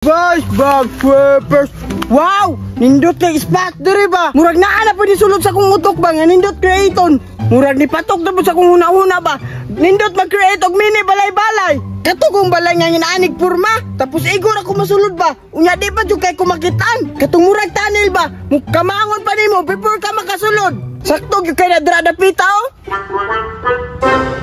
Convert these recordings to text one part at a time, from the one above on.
SpongeBob SquarePants. Wow! Nindot kay spot diri ba? Murag naa na pud sulod sa kong utok ba nga nindot creaton. Murag ni patok na pud sa kong huna-huna ba. Nindot mag-create og mini balay-balay. Kato kong balay nga ginaanig purma, tapos igor ako masulod ba. Unya di pa jud kay kumakitaan. Katong murag tunnel ba? Mukamangon pa nimo before ka makasulod. Sakto gyud kay na dira dapita oh.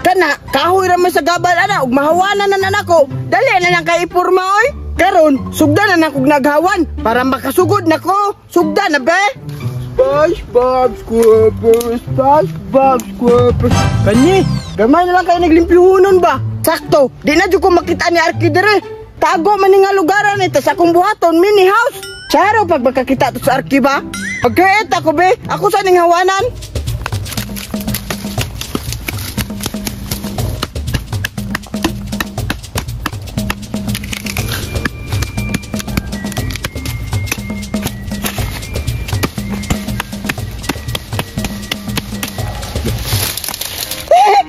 Kana kahoy ra man sa gabal ana ug mahawanan na nako. Dali na lang kay ipurma oy. Karon sugda na nakog naghawan para makasugod nako. Sugda na be. SpongeBob SquarePants, SpongeBob SquarePants. Kani, gamay na lang kayo naglimpyuhunon ba? Sakto, di na jud ko makita ni Arky dere. Tago man ni nga lugaran ito sa akong buhaton mini house. Charo pag makakita to sa Arky ba? Pag-create ako be, ako sa ning hawanan.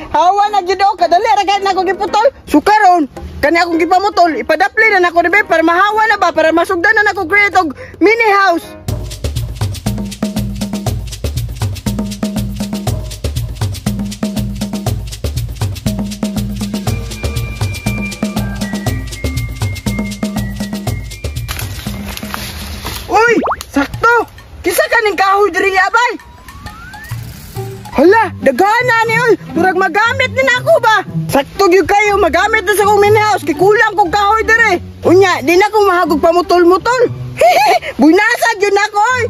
Hawa na gyud og kadali ra gid nako giputol. So karon kani akong gipamutol, ipadapli na nako ni para mahawa na ba, para masugdan na nako create og mini house. Uy, sakto. Kinsa kaning kahoy diri abay? Hala, daghan na ni oy. Murag magamit ni nako ba? Sakto gyud kayo magamit na sa akong mini house kay kulang kog kahoy diri. Unya, di na ko mahagog pamutol-mutol. Bunasa gyud nako oy.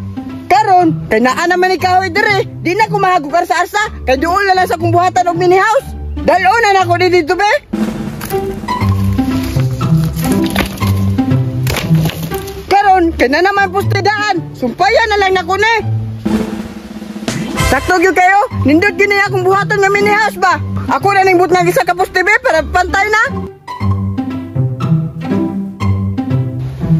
Karon, kay naa naman ni kahoy diri, di na ko mahagog arsa-arsa kay duol na lang sa akong buhatan og mini house. Dal-on na nako di dito be. Karon, kay na naman poste daan, sumpayan na lang nako ni. Sakto gyud kayo, nindot gyud niya akong buhaton nga mini house ba? Ako na ning but nga isa ka poste be para pantay na.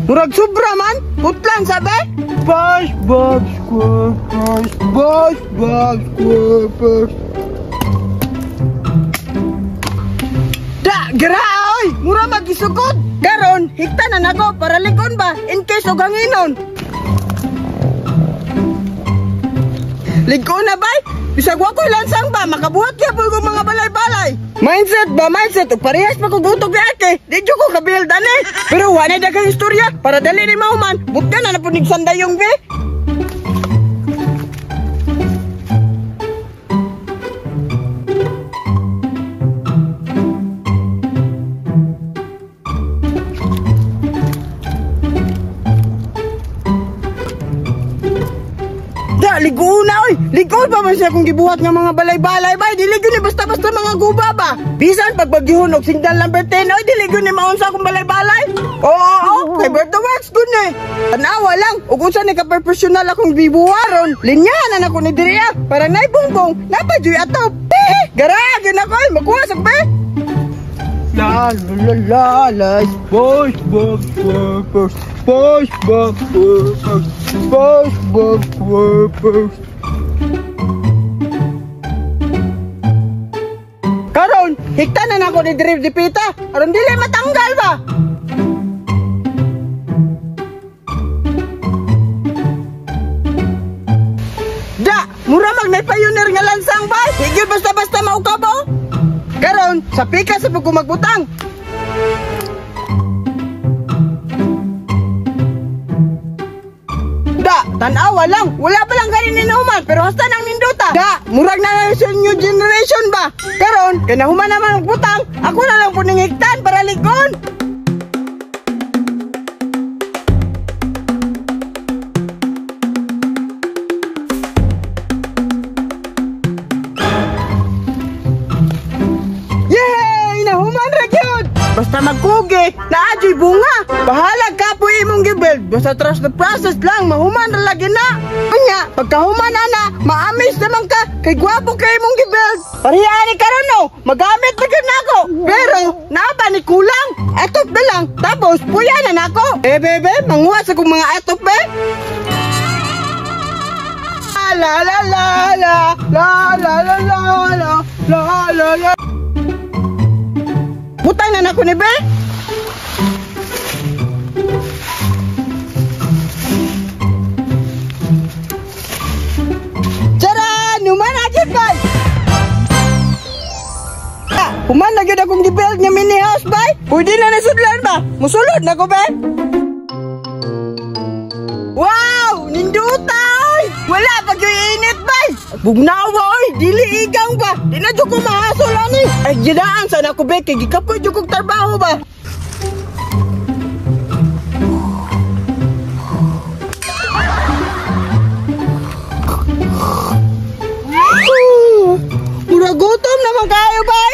Murag sobra man, putlan sabi. SpongeBob SquarePants, SpongeBob SquarePants. Da, gira oy, mura magisugod. Karon, hikta na nako para likon ba in case og hanginon. Ligko na bay, bisag wa ko'y lansang ba, makabuhat gyapon kog mga balay-balay. Mindset ba, mindset, ug parehas pa kog utok ni Ate, di jud ko kabuild ani. Pero wa na daghang istorya, para dali ni mahuman, butgan na na pud nig sandayong be. Ligo na oy. Ligo pa man siya kung gibuhat nga mga balay-balay bay. Dili gyud ni basta-basta mga guba ba. Bisan pagbagyuhon og signal number 10 oy, dili gyud ni maunsa akong balay-balay. Oo, oo, kay Berto Works gud ni. Tanawa lang ug unsa ni ka professional akong bibuharon. Linyahan na nako ni diri para nay bongbong, napa juy atop. Gara gyud nako oy, makuha sa be. La la la la, SpongeBob SquarePants, SpongeBob SquarePants, SpongeBob SquarePants. Karon, hikta na nako ni Drive Dipita aron dili matanggal ba. Da, mura mag may pioneer nga lansang ba? Higil basta-basta maukabaw. Karon, sa pika sa pagkumagbutang. Da, tanawa lang. Wala pa lang ganin inuman, pero hasta nang nindota. Da, murag na lang sa new generation ba? Karon, kay nahuman naman magbutang, ako na lang po ningiktan para ligon. Basta magkugi, naadyo'y bunga. Bahala ka po imong gibuild. Basta trust the process lang, mahuman na lagi na. Unya, pagkahuman na, ma-amaze naman ka, kay gwapo kay imong gibuild. Parehani karon no, magamit na gyud nako. Pero, naa ni kulang. Atop na lang, tapos puya na nako. Eh bebe, manguha sa kong mga atop be. La la la la, la la la la la, la la la. Butang na nako ni be. Pwede na nasudlan ba? Musulod na ko be. Wow! Nindutay! Wala pag yung init bay! Bugnawa oy! Dili igang ba? Di na dyan ko mahasol ani! Ay gidaan sana ko be kay gikapoy dyan kong trabaho ba? Mura gutom naman kayo bay!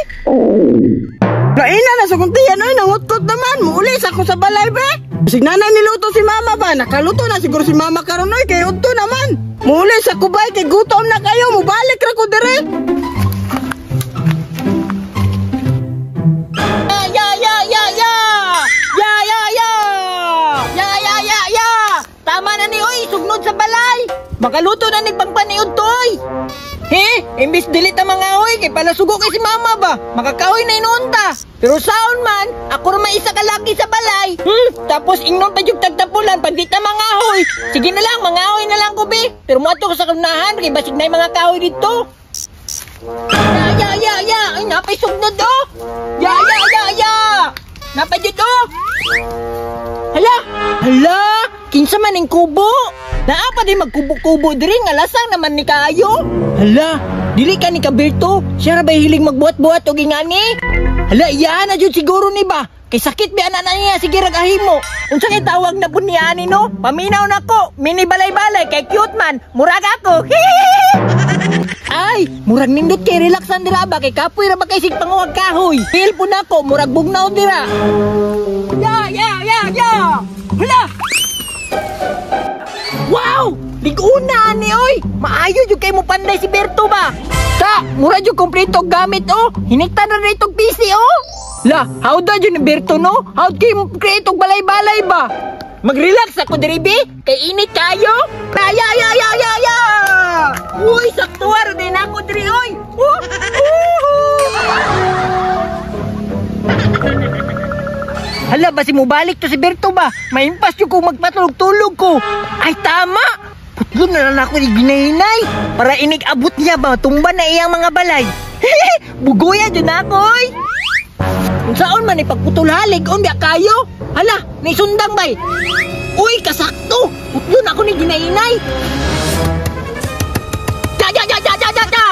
Kaina na sa kuntiyan oy! Nangutkot naman! Muulis ako sa balay be! Signana niluto si mama ba? Nakaluto na siguro si mama karon oy kay udto naman. Muli sa kubay kay gutom na kayo, mubalik ra ko dire. Ya ya ya ya. Ya ya ya. Ya ya ya ya. Tama na ni oy, sugnod sa balay. Makaluto na ni pangpaniud to oy. He, imbis dili ta mga oy kay palasugo kay si mama ba. Makakaoy na inuunta. Pero saon man, ako ra may isa ka laki sa balay. Tapos ingnon pa jud tagtapulan pag di ta mangahoy. Sige na lang, mangahoy na lang ko be. Pero moadto ko sa kunahan kay basig nay mga kahoy didto. Ya ya ya ya, ay napay sugnod oh. Ya ya ya ya. Napay dito. Hala, hala, kinsa man ning kubo? Naa pa din magkubo-kubo diri nga lasang naman ni kaayo. Hala, dili ka ni Kaberto. Siya ra bay hilig magbuhat-buhat og ingani? Hala, iya na jud siguro ni ba? Kay sakit bi ana na niya sige rag ahimo. Unsa kay tawag na pud niya ani no? Paminaw nako, mini balay-balay kay cute man. Murag ako. Ay, murag nindot kay relaxan dira ba kay kapoy ra ba kay sig panguwag kahoy. Feel pud nako, murag bugnaw dira. Ya ya ya ya. Hala. Wow! Liguna ni oy! Maayo jud kay mo panday si Berto ba? Ta, mura jud kompleto og gamit oh. Hiniktan ra dito og PC oh. La, how da jud ni Berto no? How kay mo create og balay-balay ba? Mag-relax ako diri bi, kay init kayo. Ya ya ya ya ya ya. Uy, sakto ra din ako diri oy. Oh. Hala ba si mubalik to si Berto ba? Maimpas jud kung magpatulog-tulog ko. Ay tama! Putlon na lang ako ni ginahinay. Para inig abot niya ba, tumba na iyang mga balay. Bugoya dyan ako oy. Kung saan man ipagputol halig, unya kayo. Hala, nisundang bay. Uy, kasakto. Putlon ako ni ginahinay. Ja, ja, ja, ja, ja, ja, ja.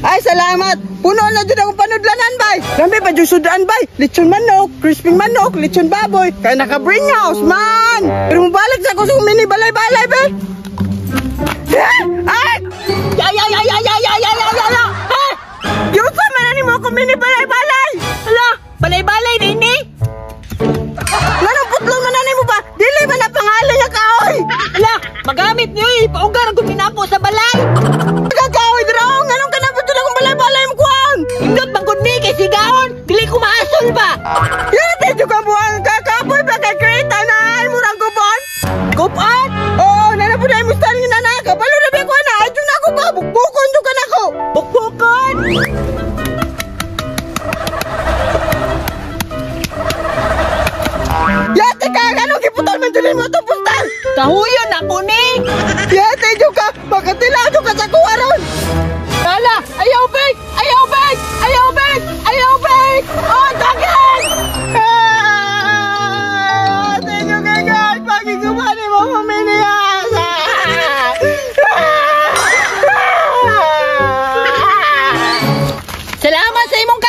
Ay, salamat. Puno na dyan akong panudlanan, bay. Lambi pa dyan sudan, bay. Lechon manok, crispy manok, lechon baboy. Kaya naka-bring house, man. Pero mabalik sa kusong mini balay-balay, bay. Ay! Ya, ya, ya, ya, ya, ya, ya, ya, ya, ya. Ha? Yung sama na ni mo akong mini balay-balay. Hala, balay-balay din, eh. Ganong putlong na nanay mo ba? Dili ba na pangalan niya kahoy? Hala, magamit niyo, eh. Paugar ang guminako sa balay. Kakahoy, draong. Anong kanapot na akong balay-balay mo kuang? Indot bangkod ni kay sigaon. Dili ko maasol ba? Yan, medyo ka buwang kakapoy ba kay Kreta na ay murang kupon? Kupon? Oo, nanapo na yung mustahin nga na. Kabalo na ba ko na? Ay, na ako ba? Bukbukon doon ka na ko. Bukbukon? Yate ka! Anong giputol man dyan mo itong pustal? Kahuyon ako ni! Yate dyan ka! Makatilaw dyan ka sa kuha ron! Hala! Ayaw, beg! Ayaw, beg! Ayaw, beg! Ayaw, beg! Oh, daghan! Ate nyo kay God! Pagigumani mo kuminiyas! Salamat sa imong